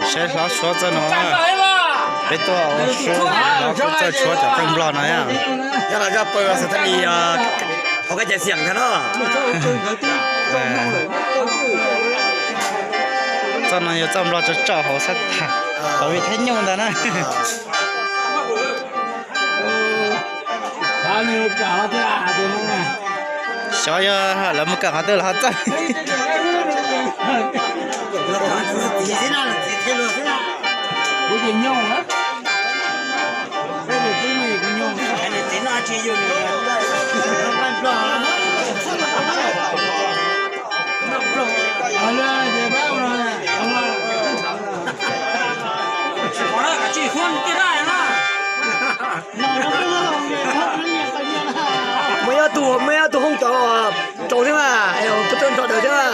Saib hlob suab txoj no, peb tuaj ua suab hlob kuj txawj tshuab cov qeej nplog no. Yog los zaj pawg xav thab li, hauv kab cai xiam ntag no. Txoj no yog txoj nplog tso tsoj hauv sab tag, hauv vij thab nyuj ntag na. Xyov yog lawv mus kawm qhov twg los ho txawj. Muaj ib tug, muaj ib tug hoob tod tsaus thiab mas, puas tau nrog daws thiab.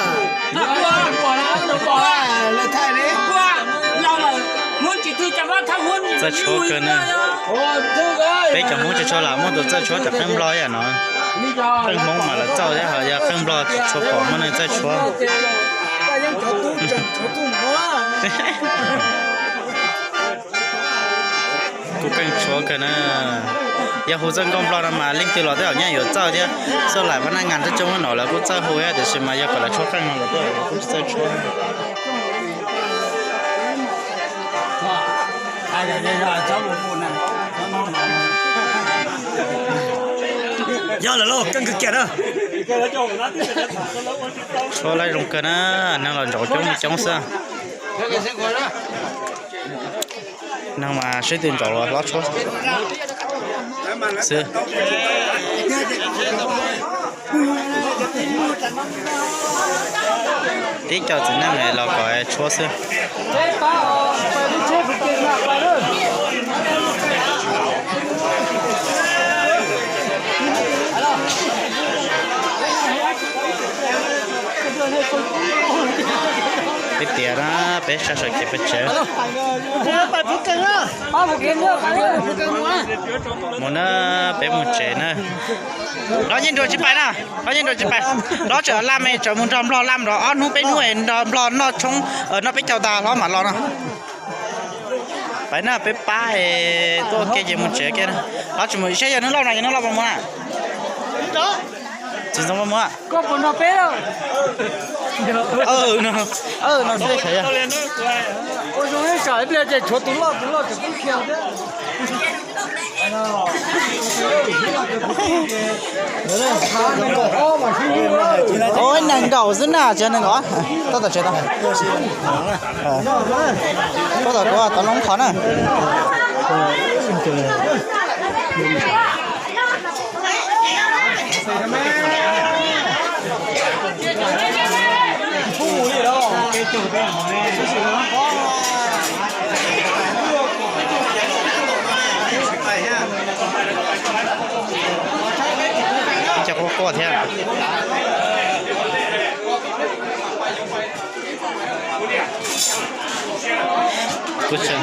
Txawj tshuab kawg na. Peb cov Hmoob tsis tshua lam muaj tus txawj tshuab cov qeej nplog yam no. Qeej Hmoob mas lawv txawj thiab, ho yog qeej nplog tsis tshua pom muaj neeg txawj tshuab. Kuj keej tshuav kawg na. Yog hu txawj nkauj nplog no mas leej twg los tej zaum nyaj yuav txawj thiab. Xoj laim pab naj ngas txawj coob no lawv kuj txawj hu thiab, tiam sis mas yog kom lawv tshuab qeej no lawv kuj tsis txawj tshuab. Yog lawm lauj, keej kawg kiag na. Tshuab lab zoo kawg na, neeg los ntsaum coob coob xwb. Neeg mas sib tw ntsaum los hlob tshuab xwb. Tib co txiv neej los kom tshuab xwb. Peb tiav na, peb sab sawv kev peb tsev. Mus na, peb mus tsev na. Hlob yeej nrug tsis pais na, hlob yeej nrug tsis pais. Hlob tseem lam, tseem mus nrog nplog lam nrog ob hnub peb hnub es nrog nplog noj tshoob, noj peb caug tag hlob mam los no. Pais na, peb pab es tuaj ua ke ces mus tsev kiag na. Hlob tsis mus, saib yog nws loj no, yog nws loj puas mus na. Tsis ntxoov puas mus. No xwb, tshuav tus loj tus loj. Ua nees nkaum xwb na, tsis yog nees nkaum, tab tom tsev tau. Tab tom kuv tau loo qhov na. Cov quaj quaj thiab. Kuv tseem